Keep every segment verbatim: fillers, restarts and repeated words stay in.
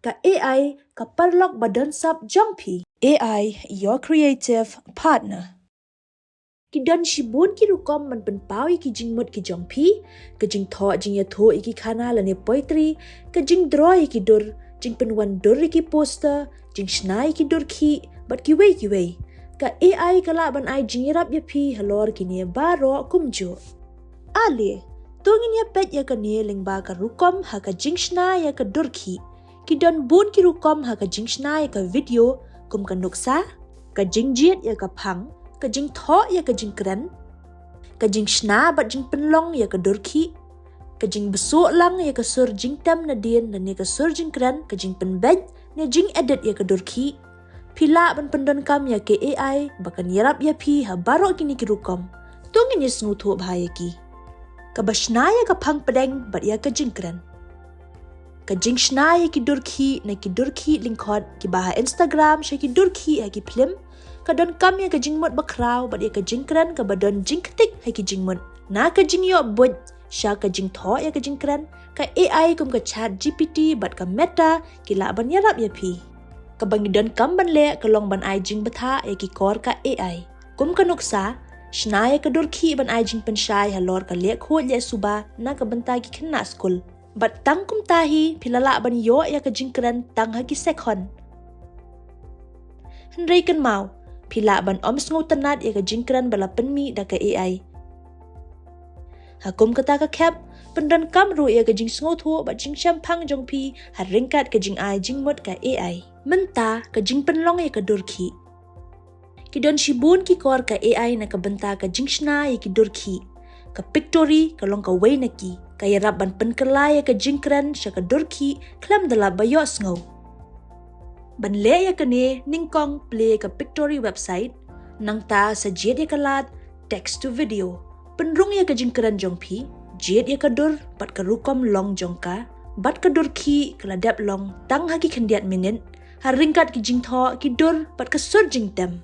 Ka A I ka paralok ba don sap jong phi. A I, your creative partner. Ki don shibun ki rukom ban pynpaw ïa ki jingmut ki jong phi, ka jingthoh jingïathuh ïa ki khana lane poetry, ka jingdraw ïa ki dur, jingpynwan dur ïa ki poster, jingshna ïa ki dur khih, bad kiwei kiwei. Ka A I ka lah ban ai jingïarap ïa phi halor kine baroh kumjuh. Ale, to ngin ïa peit ïa kane lyngba ka rukom ha ka jingshna ïa ka dur khih. Ki don bun ki rukom ha ka jingshna ïa ka video, kum ka nuksa, ka jingjied ïa ka phang, ka jingthoh ïa ka jingkren, ka jingshna bad jingpynlong ïa ka dur khih, ka jingbsuh lang ïa ka sur jingtem nadien lane ka sur jingkren, ka jingpynbeit ne jingedit ïa ka dur khih. Phi lah ban pyndonkam ïa ka A I ba kan ïarap ïa phi ha baroh kine ki rukom. To ngin ïa sngewthuh bha ïa ki. Kaba shna ïa ka phang pdeng bad ïa ka jingkren. Ka jingshna ïa ki dur khih ne ki dur khih lyngkhot kiba ha Instagram sha ki dur khih ha ki phlim. Ka donkam ïa ka jingmut bakhraw bad ïa ka jingkren kaba don jingktik ha ki jingmut. Na ka jingïoh buit sha ka jingthoh ïa ka jingkren, ka A I kum ka Chat G P T bad ka Meta ki lah ban ïarap ïa phi. Kaba ngi donkam ban leh ka long ban ai jingbthah ïa ki kor ka A I. Kum ka nuksa, shna ïa ka dur khih ban ai jingpynshai halor ka leh khuid leh suba na ka bynta ki khynnah skul. Bad tang kumta hi phi la lah ban ïoh ïa ka jingkren tang ha ki sekhon. Hynrei kynmaw, phi lah ban ym sngewtynnad ïa ka jingkren ba la pynmih da ka A I. Ha kum kata ka khep, pyndonkam ruh ïa ka jingsngewthuh bad jingshemphang jong phi ha ryngkat ka jingai jingmut ka A I. Mynta ka jingpynlong ïa ka dur khih. Ki don shibun ki kor ka A I na ka bynta ka jingshna ïa ki dur khih. Ka Pictory ka long kawei na ki. Ka ïarap ban pynkylla ïa ka jingkren sha ka dur khih khlem da lap ba ïohsngew. Ban leh ïa kane, nyngkong plie ka Pictory website, nangta sa jied ïa ka lad text to video. Pynrung ïa ka jingkren jong phi, jied ïa ka dur bad ka rukom long jong ka, bad ka dur khih ka la dep long tang ha ki khyndiat minit, ha ryngkat ki jingthoh ki dur bad ka sur jingtem.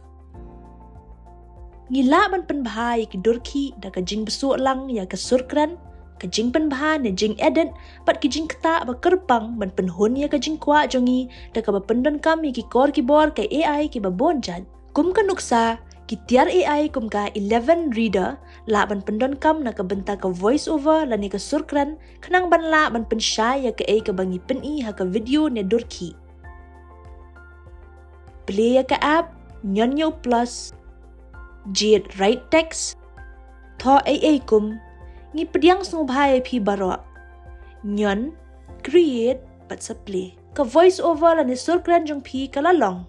Ngi lah ban pynbha ïa ki dur khih da ka jingbsuh lang ïa ka sur kren, ka jingpynbha ne jingedit, bad ki jingktah ba kyrpang ban pynhun ïa ka jingkwah jong ngi da kaba pyndonkam ïa ki kor ki bor ka A I kiba bun jait. Kum ka nuksa, ki tiar A I kum ka Eleven Reader lah ban pyndonkam na ka bynta ka voice over lane ka sur kren, khnang ban lah ban pynshai ïa kaei kaba ngi pyni ha ka video ne dur khih. Plie ïa ka app, ñion ïa u plus, jied write text, thoh ei ei kum, ngi pdiang sngewbha ïa phi baroh. Ñion, create, bad sa plie. Ka voice over lane sur kren jong phi ka la long.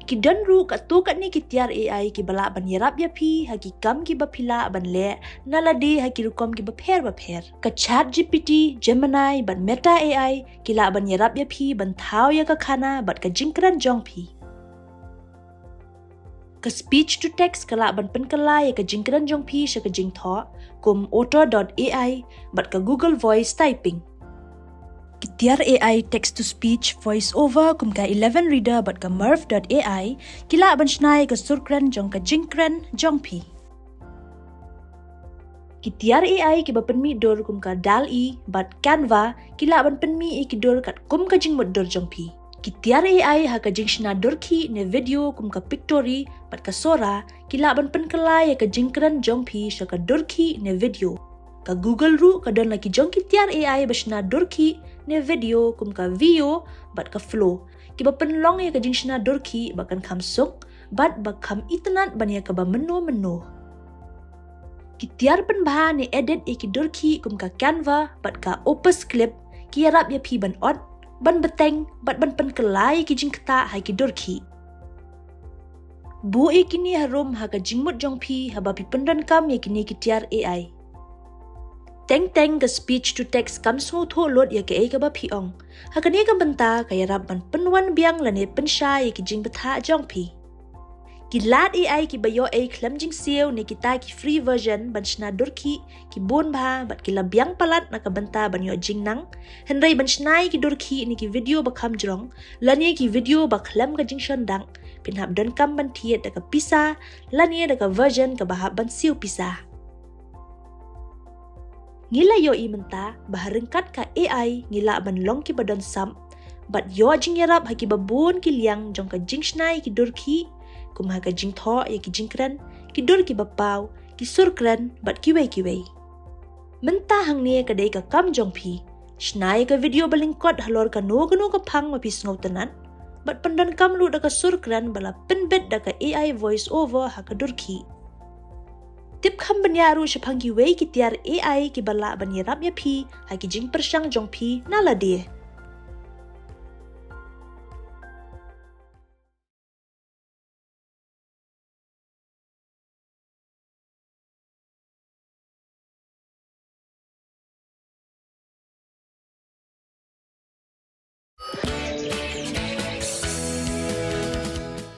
Ki don ruh katto katne ki tiar A I kiba lah ban ïarap ïa phi ha ki kam kiba phi lah ban leh na lade ha ki rukom kiba pher ba pher. Ka Chat G P T, Gemini bad Meta A I ki lah ban ïarap ïa phi ban thaw ïa ka khana bad ka jingkren jong phi. Ka speech to text ka lah ban pynkylla ïa ka jingkren jong phi sha ka jingthoh, kum Otto dot A I bad ka Google Voice Typing. Ki tiar A I text to speech voice over kum ka Eleven Reader bad ka Mirv dot A I ki lah ban shna ïa ka sur kren jong ka jingkren jong phi. Ki tiar A I kiba pynmih dur kum ka DALL-E bad Canva ki lah ban pynmih ïa ki dur katkum ka jingmut dur jong phi. Ki tiar A I ha ka jingshna dur khih ne video kum ka Pictory bad ka Sora ki lah ban pynkylla ïa ka jingkren jong phi sha ka dur khih ne video. Ka Google ruh ka don la ki jong ki tiar A I ba shna dur khih ne video kum ka Veo bad ka Flow, kiba pynlong ïa ka jingshna dur khih ba kan kham suk bad ba kham itynnad ban ïa kaba mynno mynno. Ki tiar pynbha ne edit ïa ki dur khih kum ka Canva bad ka Opus Clip ki ïarap ïa phi ban ot, ban bteng bad ban pynkylla ïa ki jingktah ha ki dur khih. Buh ïa kine harum ha ka jingmut jong phi haba phi pyndonkam ïa kine ki tiar A I. Teng teng ka speech to text kam sngewthuh lut ïa kaei kaba phi ong. Ha kane ka bynta ka ïarap ban pynwan biang lane pynshai ïa ki jingbthah jong phi. Ki lad A I kiba ïoh ei khlem jingsiew ne kita ki free version ban shna dur khih ki bun bha bad ki la biang palat na ka bynta ban ïoh jingnang. Hynrei ban shna ïa ki dur khih ne ki video ba kham jrong lane ki video ba khlem ka jingshon dak, phin hap donkam ban thied da ka pisa lane da ka version kaba hap ban siew pisa. Ngi la ïohi mynta ba ha ryngkat ka A I ngi lah ban long kiba don sap, bad ïoh jingïarap ha kiba bun ki liang jong ka jingshna ïa ki dur khih, kum ha ka jingthoh ïa ki jingkren, ki dur kiba paw, ki sur kren bad kiwei kiwei. Mynta hangne ka dei ka kam jong phi. Shna ïa ka video ba lyngkot halor kano kano ka phang ba phi sngewtynnat, bad pyndonkam ruh da ka sur kren ba la pynbit da ka A I voice over ha ka dur khih. Tip kham bniah ruh shaphang kiwei ki tiar A I kiba lah ban ïarap ïa phi ha ki jingpyrshang jong phi na lade.